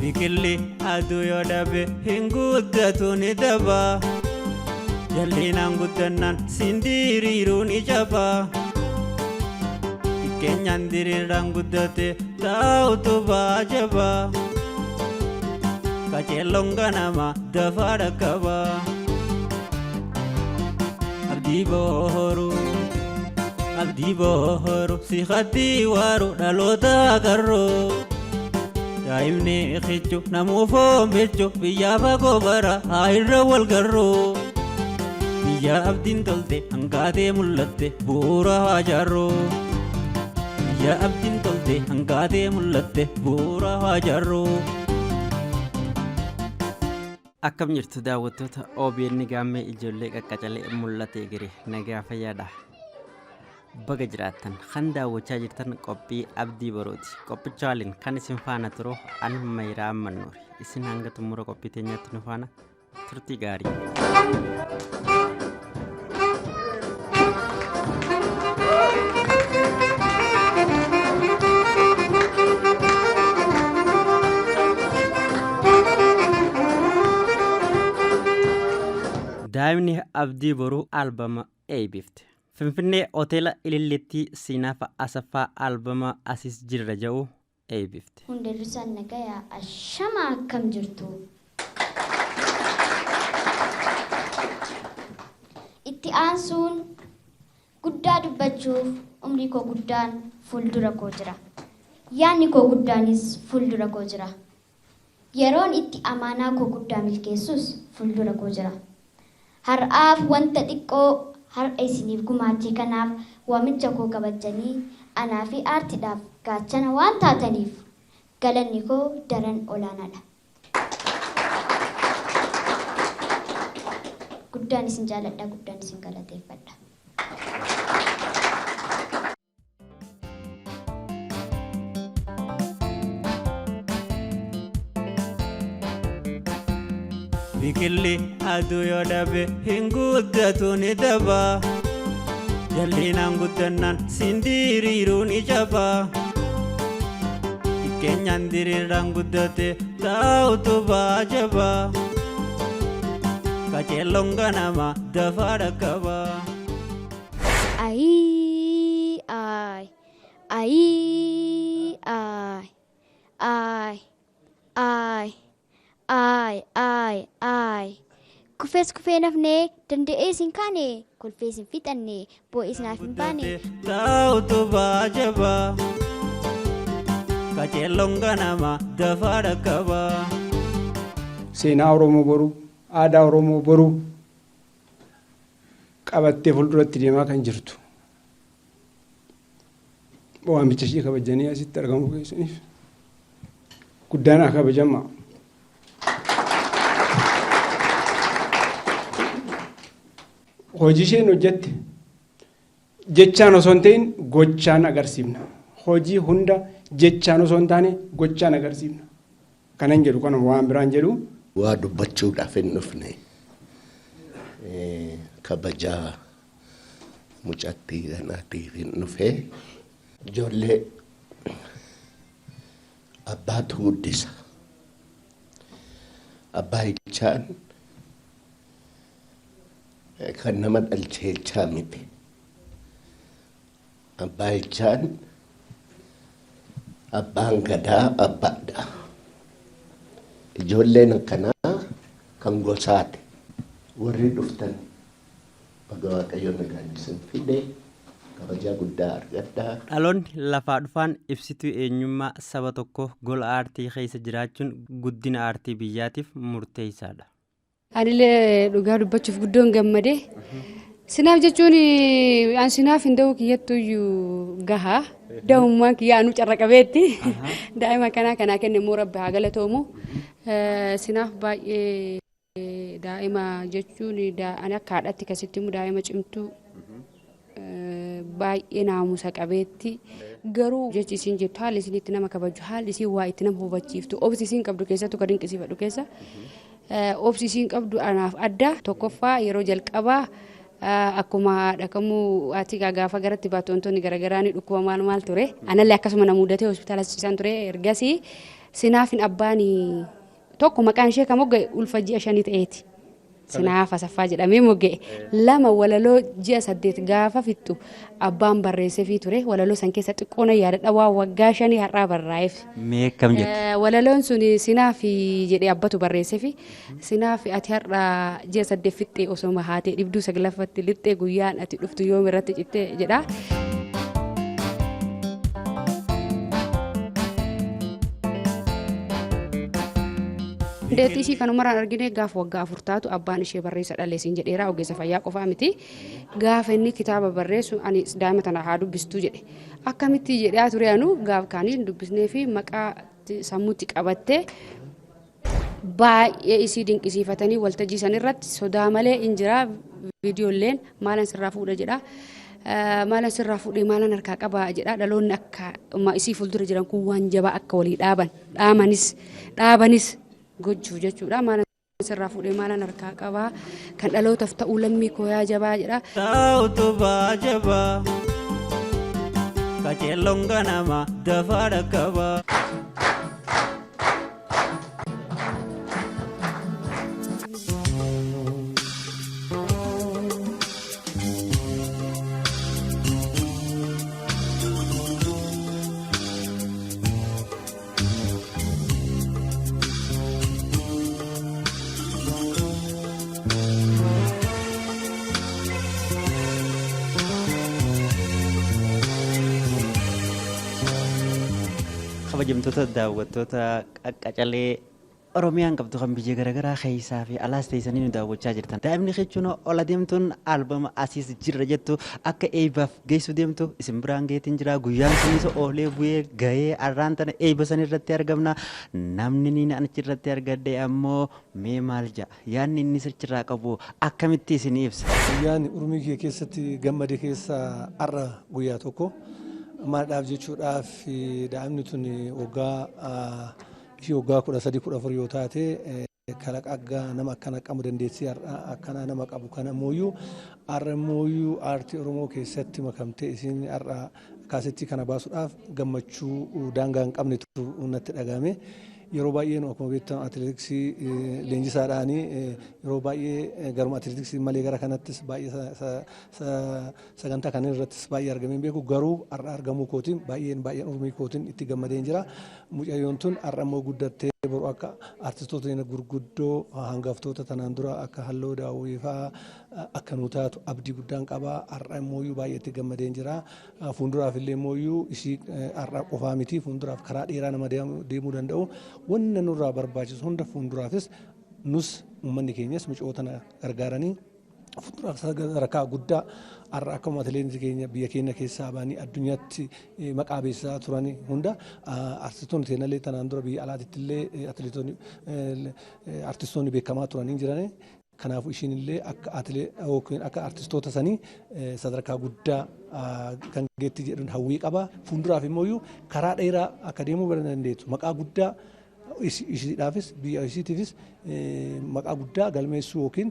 Biqilli aduu yoo dhabe hin guddatu ni daba. Jallinaan guddannaan sindiriiruu ni jaba. Xiqqeenyaan diriiraan guddate taa'utu baajaba. Qaceelloon ganama dafaa dhaqqaba. Abdii booruu abdii booruu si haddii waaru dhaloota agarruu. Daa'imni kichu namuu foon bilchu biyyaa fagoo bara haa irra wal garruu. Biyya abdiin tolte hangaatee mul'atte bu'uura haa jaarruu. Biyya abdiin tolte hangaatee mul'atte bu'uura haa jaarruu. Akkam jirtu daawwattoota OBN Gaammee ijoollee qaqqacalee mul'ate egeree nagaa fayyaadha. Baga jiraattan kan daawwachaa jirtan qophii Abdii Boruuti. Qophicha waliin kan isin faana turu an Mayiraa Mannuuri. Isin hanga xumura qophii teenyaatti nu faana turtii gaarii. Daa'imni Abdii Boruu albama eeybifte. Finfinnee Hoteela Ililliitti Siinaafa Asaffaa albama Asis Jirra ja'u eeybifte. Hundeerrisaan Nagayaa ashamaa akkam jirtu? Itti aansuun guddaa dubbachuuf umrii koo guddaan fuuldura koo jira. Yaadni koo guddaanis fuuldura koo jira. Yeroon itti amaanaa koo guddaa milkeessus fuuldura koo jira. Har'aaf wanta xiqqoo har'a isiniif gumaache kanaaf waamicha koo kabajjanii anaa fi aartiidhaaf gaachana waan taataniif galanni koo daran olaanaadha. Guddaan isin jaaladha, guddaan isin galateeffadha. Biqilli aduu yoo dhabe hin guddatu ni daba. Jallinaan guddannaan sindiriiruu ni jaba. Xiqqeenyaan diriiraan guddate taa'utu baajaba. Qaceelloon ganama dafaa dhaqqaba. Ayii aay ayii aay aay aay aay aay aay Kufees kufee nafnee danda'ees hin kaane kolfees hin fixanne boo'ees naaf hin baane. Taa'utu baajaba. Qaceelloon ganama dafaa dhaqqaba. Seenaa Oromoo boruu, aadaa Oromoo boruu qabattee fuulduratti deemaa kan jirtu. Waamicha ishee kabajanii asitti argamuu keessaniif guddaan haa kabajamaa. Hojii isheen hojjette jechaan osoo hin ta'in gochaan agarsiifna. Hojii hunda jechaan osoo hin taane gochaan agarsiifna. Kanan jedhu kanuma waan biraan jedhu. Waa dubbachuudhaaf hin dhufne. Kabajaa mucattii kanaatiif hin dhufe. Ijoollee abbaatu guddisa. Abbaa jechaan kan nama dhalche jechaa miti. Abbaa jechaan abbaan gadaa abbaadha. Ijoolleen akkanaa kan gosaati. Warri dhuftan baga Waaqayyo nagaan isin fide kabajaa guddaa argadhaa. Dhaloonni lafaa dhufaan ibsituu eenyummaa saba tokkoo gola aartii keessa jiraachuun guddina aartii biyyaatiif murteessaadha. Anillee dhugaa dubbachuuf guddoon gammade. Sinaaf jechuun an sinaaf hin da'uu kiyyattuyyuu gaha. Da'ummaan kiyya anuu carra qabeetti. Daa'ima kanaa kanaa kenne immoo rabbi haa galatoomu. Sinaaf baay'ee daa'ima jechuun ani akka haadhatti kasitti immoo daa'ima cimtuu baay'ee naamusa qabeetti garuu jechi isiin jettu haalli isiin itti nama kabajju haalli isiin waa itti nama hubachiiftu obsi isiin qabdu keessattuu kan dinqisiifadhu keessa obsi isiin qabdu anaaf adda tokkoffaa yeroo jalqabaa Akkuma haadha kamuu ati gaafa garatti baattu wantoonni garaagaraa ni dhukkuba maal maal ture. Anallee akkasuma na mudatee hospitaala ciisaan ture. Ergasii sinaafin abbaan tokko maqaan ishee kan mogga'e ulfa ji'a 5 ta'eeti. Sinaaf Asaffaa jedhamee mogga'e. 2 walaloo ji'a 8 gaafa fixxu abbaan barreesseefii ture. Walaloo san keessa xiqqoo na yaadadha waan waggaa 5 har'aa barraa'eef. Mee akkam jette? Walaloon sun sinaaf jedhee abbatu barreesseefi. Sinaaf ati har'a ji'a 8 fixxee osoo haatee dhibduu 9ffaatti lixxee guyyaan ati dhuftu yoom irratti cittee jedha. Deetti ishii kanumarraan argine gaafa waggaa 4 taatu abbaan ishee barreessa dhaleessiin jedheera ogeessa fayyaa qofaa miti. Gaafa inni kitaaba barreessu ani daa'ima tana haa dubbistuu jedhe. Akkamitti jedhaa ture anu gaaf kaanii dubbisnee fi maqaa sammuutti qabattee baay'ee isii dinqisiifatanii waltajjii san irratti sodaa malee hin jira viidiyoolleen maalan sirraa fuudha jedha. Maalan sirraa fuudhee maalan harkaa qaba jedha. Dhaloonni akka isii fuuldura jiran kun waan jabaa akka walii dhaaban dhaabanis gochuu jechuudha. Maalan sirraa fuudhee maalan harkaa qabaa kan dhalootaaf ta'uu lammii kooyaa jabaa jedha. Utubaa jabaa qajeelloon ganama dafaa dhaqqabaa. Kabajamtoota daawwattoota qaqqacalee Oromiyaan qabdu kan biyya garaagaraa keessaa fi alaas teessanii nu daawwachaa jirtan. Daa'imni jechuun ol adeemtuun albama asiis jirra jettu akka eebbaaf geessu deemtu isin biraan geetiin jira. Guyyaan sunis oolee bu'ee gahee arraan tana eebba san irratti argamna. Namni niin achi irratti argadhe ammoo mee maal ja'a? Yaadni inni sirchirraa qabu akkamitti isin ibsa? Guyyaan urmii kee keessatti gammade keessaa har'a guyyaa tokko. Maaldhaaf jechuudhaaf daa'imni tun waggaa ishii waggaa 13 14 yoo taate kalaqa akka nama akkana qabu dandeettii akkana nama qabu kana mooyyuu har'a mooyyuu aartii Oromoo keessatti makamtee isiin har'a kaasettii kana baasuudhaaf gammachuu daangaa hin qabnetu natti dhagahame. Yeroo baay'ee nu akkuma beektan atileetiksii leenjisaadhaanii yeroo baay'ee garuma atileetiksii malee gara kanattis baay'ee sagantaa kanneen irrattis baay'ee argamee beeku garuu har'a argamuu kootiin baay'een urmii kootiin itti gammadeen jira. Mucayyoon tun har'a immoo guddattee boru akka artistoota gurguddoo hangaftoota tanaan dura akka Halloo Daawwii fa'aa akka nu taatu abdii guddaan qaba. Har'a immoo baay'ee itti gammadeen jira. Fuulduraaf illee immoo ishii har'a qofaa miti fuulduraaf karaa dheeraa nama deemuu danda'u. Wanna nurraa barbaachisu hunda fuulduraafis nus uummanni keenyas mucoota gargaaranii fuulduraaf sadarkaa guddaa har'a akkuma atileetii keenya biyya keenya keessaa ba'anii addunyaatti maqaa beeksisaa turan hunda artistoonni seenallee tanaan dura biyya alaatitti illee atileetonni artistoonni beekamaa turanii jiran. Kanaafuu ishiin illee akka atilee yookiin akka artistoota sanii sadarkaa guddaa kan geetti jedhuun hawwii qaba. Fuulduraaf immoo karaa dheeraa akka deemuu dandeessu maqaa guddaa ishiidhaafis biyya ishiitiifis maqaa guddaa galmeessuu yookiin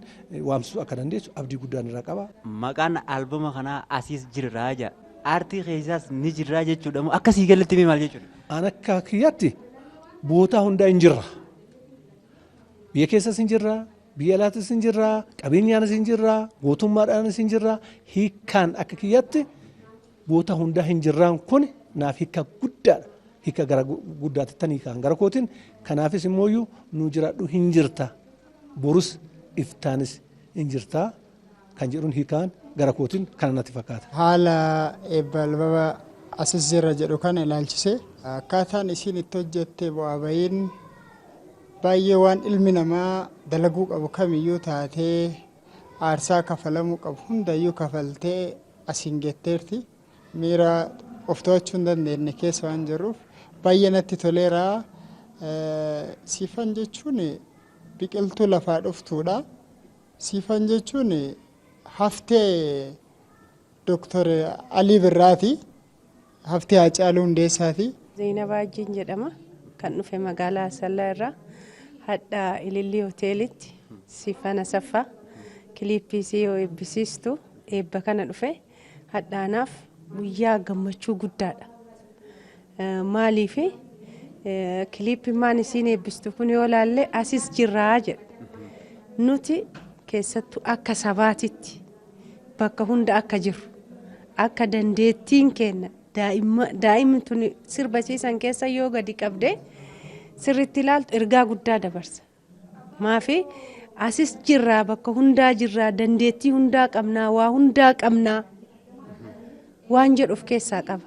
waamsisuu akka dandeessu abdii guddaan irraa qaba. Maqaan albama kanaa asiis jirraa jedha. Aartii keessaas ni jirraa jechuudha moo akkasii galatti mee maal jechuudha? An akka kiyyaatti bootaa hundaa hin jirra. Biyya keessas hin jirra, biyya alaatis hin jirra, qabeenyaanis hin jirra, gootummaadhaanis hin jirra. Hiikkaan akka kiyyaatti boota hundaa hin jirraan kun naaf hiikka guddaadha. Hiikka gara guddaatti tan hiikaan gara kootiin kanaafis immoo nu jiraadhu hin jirta. Borus iftaanis hin jirta kan jedhuun hiikaan gara kootiin kana natti fakkaata. Haala eebba albama asis jirra jedhu kana ilaalchisee akkaataan isiin itti hojjette bu'aa bahiin baay'ee waan ilmi namaa dalaguu qabu kamiyyuu taatee aarsaa kafalamuu qabu hundayyuu kafaltee asiin getteerti. Miira of to'achuu hin dandeenye keessa waan jirruuf baay'ee natti toleera. Siifan jechuun biqiltuu lafaa dhuftuudha. Siifan jechuun haftee Dooktor Alii Birraati. Haftee Haacaaluu Hundeessaati. Zeenabaa Ajjiin jedhama. Kan dhufe magaalaa Asallaa irraa hadha Ilillii Hoteelitti Siifan Asaffaa Kiliippii isii yoo eebbisiistu eebba kana dhufe hadhaanaaf guyyaa gammachuu guddaadha. Maaliif kiliippii isiin eebbistu kun yoo laalle asis jirraa jedha. Nuti keessattuu akka sabaatitti bakka hunda akka jiru akka dandeettiin keenya daa'imni tun sirba isiisan keessa yoo gadi qabde sirritti ilaaltu ergaa guddaa dabarsa. Maafi asis jirraa, bakka hundaa jirraa, dandeettii hundaa qabnaa, waa hundaa qabnaa waan jedhu of keessaa qaba.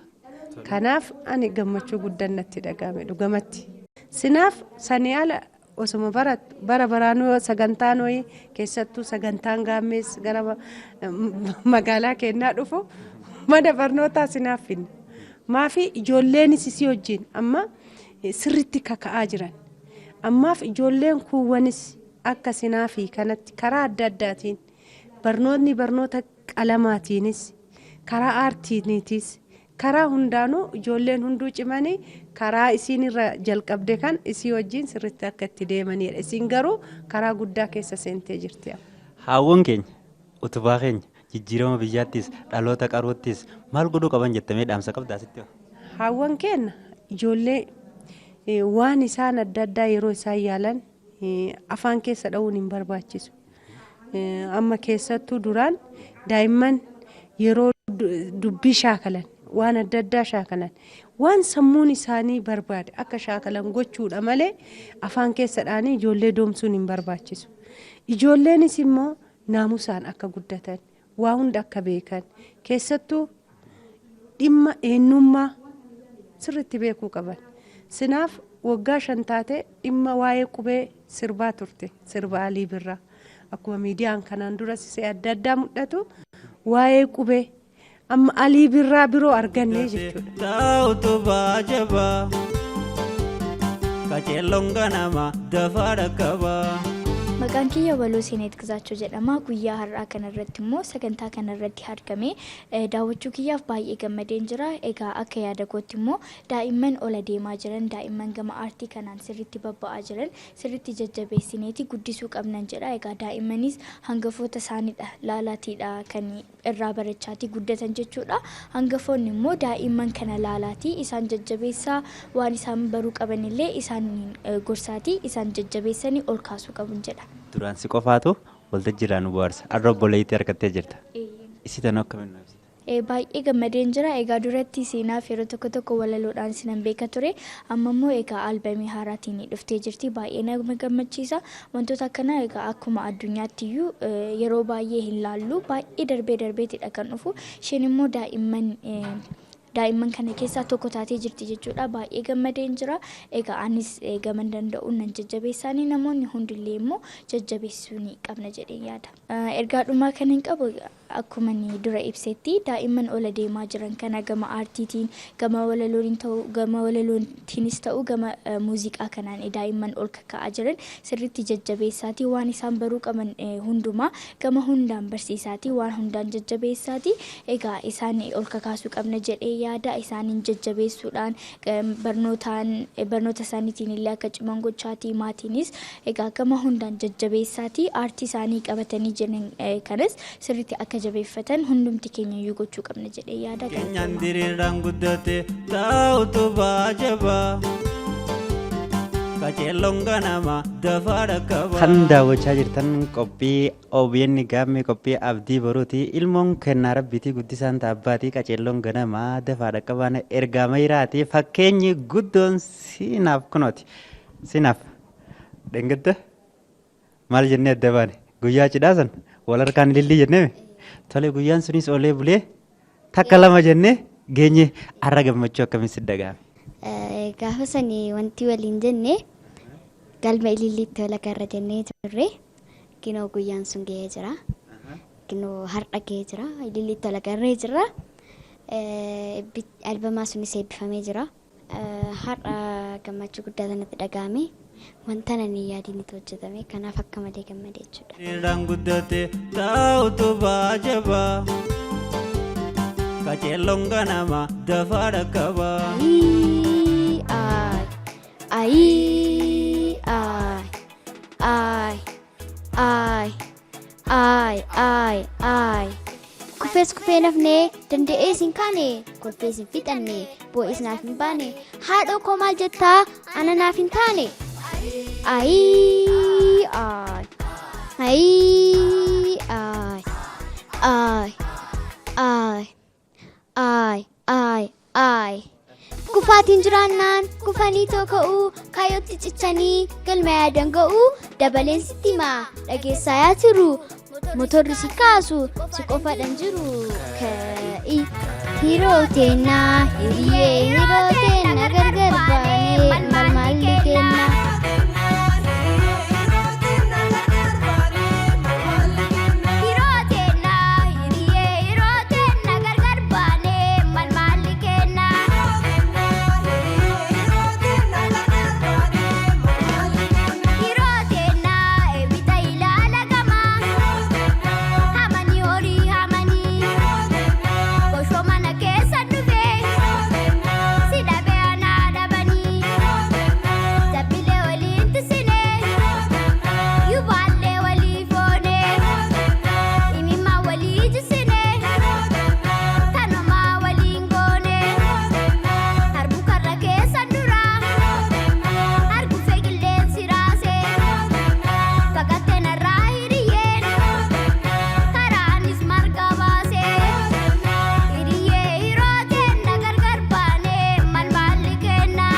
Kanaaf ani gammachuu guddaan natti dhagahame dhugamatti. Sinaaf sanii ala osuma barattu bara baraanuu sagantaan wayii, keessattuu sagantaan gaammees gara magaalaa keenyaa dhufu, mana barnootaa sinaaf finna. Maafi ijoolleenis isii wajjin amma sirritti kaka'aa jiran. Ammaaf ijoolleen kuuwwanis akka sinaafii kanatti karaa adda addaatiin barnootni barnoota qalamaatiinis, karaa aartiiniitis, karaa hundaanuu ijoolleen hunduu cimanii karaa isiin irra jalqabde kan isii wajjin sirritti akka itti deemanidha. Isiin garuu karaa guddaa keessa seentee jirti. Haawwan keenya utubaa keenya jijjiirama biyyaattis dhaloota qaruuttis maal godhuu qaban jettamee dhaamsa qabdaa asitti? Haawwan keenya ijoollee waan isaan adda addaa yeroo isaan yaalan afaan keessa dha'uun hin barbaachisu. Amma keessattuu duraan daa'imman yeroo dubbii shaakalan, waan adda addaa shaakalan, waan sammuun isaanii barbaade akka shaakalan gochuudha malee afaan keessa dhaanii ijoollee doomsuun hin barbaachisu. Ijoolleenis immoo naamusaan akka guddatan, waa hunda akka beekan, keessattuu dhimma eenyummaa sirriitti beekuu qaban. Sinaaf waggaa 5 taate dhimma waa'ee qubee sirbaa turte, sirba Alii Birraa. Akkuma miidiyaan kanaan dura sisee adda addaa mul'atu, waa'ee qubee amma Alii Birraa biroo arganne jechuudha. Utubaa jabaa qaceelloon ganama dafaa dhaqqabaa. Maqaan kiyya Waloo Seeneet Gizaachoo jedhama. Guyyaa har'aa kanarratti immoo sagantaa kanarratti argamee daawwachuu kiyyaaf baay'ee gammadeen jira. Egaa akka yaada kootti immoo daa'imman ola deemaa jiran, daa'imman gama aartii kanaan sirriitti babba'aa jiran sirriitti jajjabeessineeti guddisuu qabnan jedha. Egaa daa'immanis hangafoota isaaniidha laalaatiidha kan irraa barachaatii guddatan jechuudha. Hangafoonni immoo daa'imman kana laalaatii isaan jajjabeessaa, waan isaan baruu qabanillee isaan gorsaatii isaan jajjabeessanii ol kaasuu qabun jedha. Duraan si qofaatu waltajjiirraa nu bohaarsa. Har'a obboleettii harkattee jirta. Isii tanuu akkamiin nu ibsita? Baay'ee gammadeen jira. Egaa duratti seenaaf yeroo tokko tokko walaloodhaan sinan beeka ture. Amma immoo egaa albamii haaraatiin dhuftee jirti. Baay'ee nama gammachiisa. Wantoota akkanaa egaa akkuma addunyaatti iyyuu yeroo baay'ee hin laallu. Baay'ee darbee darbeetidha kan dhufu. Isheen immoo daa'imman kana keessaa tokko taatee jirti jechuudha. Baay'ee gammadeen jira. Egaa anis gaman danda'uun nan jajjabeessaanii, namoonni hundillee immoo jajjabeessuu ni qabna jedheen yaada. Ergaa dhumaa kan hin qabu, akkuma inni dura ibsetti, daa'imman ola deemaa jiran kana gama aartiitiin, gama walalooniin ta'u, gama walalootiinis ta'u, gama muuziqaa kanaan daa'imman ol kaka'aa jiran sirriitti jajjabeessaatii, waan isaan baruu qaban hundumaa gama hundaan barsiisaatii, waan hundaan jajjabeessaatii egaa isaan ol kakaasuu qabna jedhee yaada. Isaaniin jajjabeessuudhaan barnootaan barnoota isaaniitiin illee akka ciman gochaatii, maatiinis egaa gama hundaan jajjabeessaatii aartii isaanii qabatanii jiran kanas sirriitti akka jabeeffatan hundumti keenya iyyuu gochuu qabna jedhee yaada. Keenyaan diriiraan guddate taa utubaa jabaa qaceelloon ganama dafaa dhaqqabaa. Kan daawwachaa jirtan qophii OBN Gaammee, qophii Abdii Boruuti. Ilmoon kennaa rabbiitii, guddisaan taabbaatii, qaceelloon ganamaa dafaa dhaqqabaan ergaa mayraati. Fakkeenyi guddoon siinaaf kunooti. Siinaaf dhengadda maal jennee adda baane? Guyyaa cidhaa san wal harkaan ilillii jennee, tole, guyyaan sunis oolee bulee takka lama jennee geenye. Har'a gammachuu akkamiin si dhaga'ame? Gaafa sani wanti waliin jenne galma ililliitti wal agarra jennee turre. Kinoo guyyaan sun ga'ee jira. Kinoo har'a ga'ee jira. Ililliitti wal agarree jira. Albamaa sunis eebbifamee jira. Har'a gammachuu guddaa sanatti dhaga'ame. Wanta nani yaadinitu hojjetame. Kanaaf akka malee gammade jechuudha. Diriiraan guddate taa utubaa jabaa qaceelloon ganama dafaa dhaqqabaa. Ayi, ay, ay, ay, ay, Kufees kufee nafnee danda'ees hin kaane kolfees hin fixanne boo'ees naaf hin baane haadhoo koo maal jettaa ana naaf hin taane. Ayii aay ayii aay aay aay aay aay aay. Kufaatiin jiraannaan kufanii too ka'uu kaayyootti cichanii galma yaadan ga'uu dabaleen sitti himaa dhageessaa yaa tiru motorri si kaasu si qofadhan jiru ka'i hiroo teennaa hiriyyee hiroo teenna gargar baanee maal maalli kenna. Hiroo teenna hiriyyee hiroo teenna gargar baanee maal maalli kenna. Hiroo teenna ebita ilaala gama hamanii horii hamanii goshoo mana keessa dhufee si dhabee anaa dhabanii jabbilee waliin tisinee yubaallee walii foonee imimmaa walii jisinee kanumaa waliin goonee harbu karra keessa duraa argufee qilleensi raasee fagattee narraa hiriyyeen karaanis marga baasee hiriyyee hiroo teenna gargar baanee maal maalli kenna.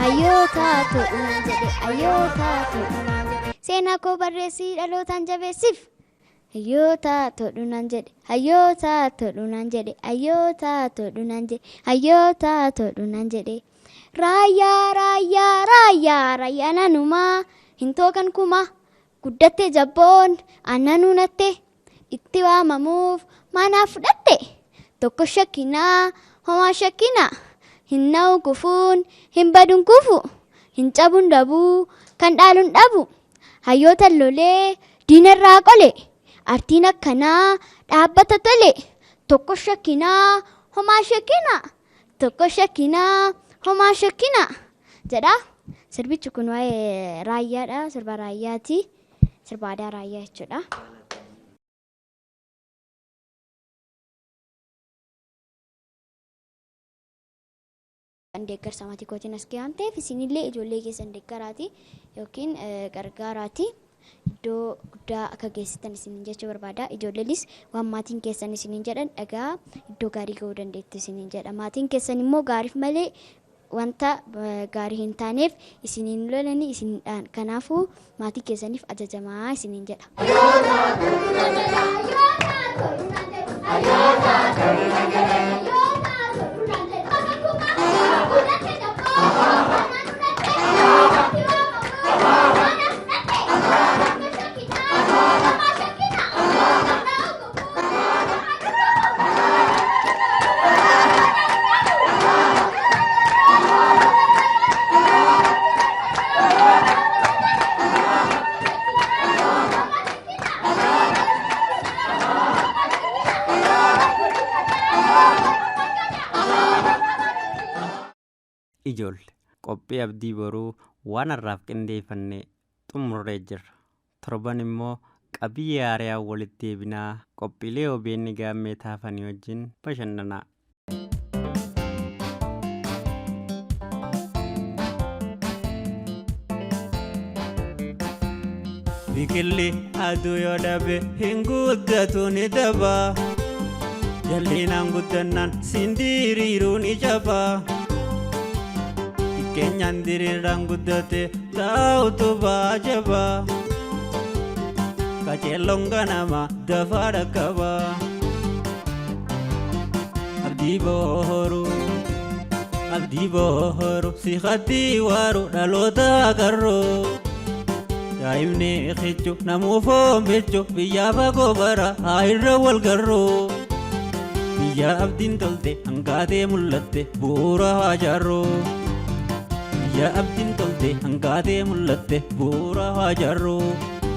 Hayyoota todhunaan jedhe hayyoota todhunaan jedhe seenaa koo barreessii dhalootaan jabeessiif. Hayyoota todhunaan jedhe hayyoota todhunaan jedhe hayyoota todhunaan jedhe hayyoota todhunaan jedhe. Raayyaa raayyaa raayyaa raayyaa nanumaa hin tookan kuma guddatte jabboon aannan unatte itti waamamuuf maanaaf fudhatte tokko shakkinaa homaa shakkinaa. Hin na'u kufuun hin baduun kufu hin cabuun dhabuu kan dhaaluun dhabu hayyoota lolee diinarraa qole artiin akkanaa dhaabbata tole tokko shakkinaa homaa shakkinaa tokko shakkinaa homaa shakkinaa jedha. Sirbichi kun waa'ee raayyaadha. Sirba raayyaati. Sirba aadaa raayyaa jechuudha. Deeggarsa maatii kootiin as ga'e waan ta'eef isinillee ijoollee keessan deeggaraati yookiin gargaaraati iddoo guddaa akka geessitan isiniin jechuu barbaada. Ijoolleenis waan maatiin keessan isiniin jedhan dhagaa iddoo gaarii ga'uu dandeettu isiniin jedha. Maatiin keessan immoo gaariif malee wanta gaarii hin taaneef isiniin lolanii isiniin dhaan. Kanaafuu maatii keessaniif ajajamaa isiniin jedha. Ijoolle qophii abdii boruu waan har'aaf qindeeffanne xumurree jirra. Torban immoo qabiyyee haaraa walitti deebinaa qophiilee OBN gaammee taafanii wajjin bashannanaa. Biqilli aduu yoo dhabe hin guddatu ni daba. Jallinaan guddannaan sindiriiruu ni jaba. Xiqqeenyaan diriiraan guddate taa'utu baajaba. Qaceelloon ganama dafaa dhaqqaba. Abdii booruu abdii booruu si haddii waaru dhaloota qarroo. Daa'imni kichu namuu foon bilchu biyyaa fagoo bara haa irra wal garroo. Biyya abdiin tolte hangaatee mul'atte bu'uura haa jaarroo. Biyya abdiin tolte hangaatee mul'atte bu'uura haa jaarroo.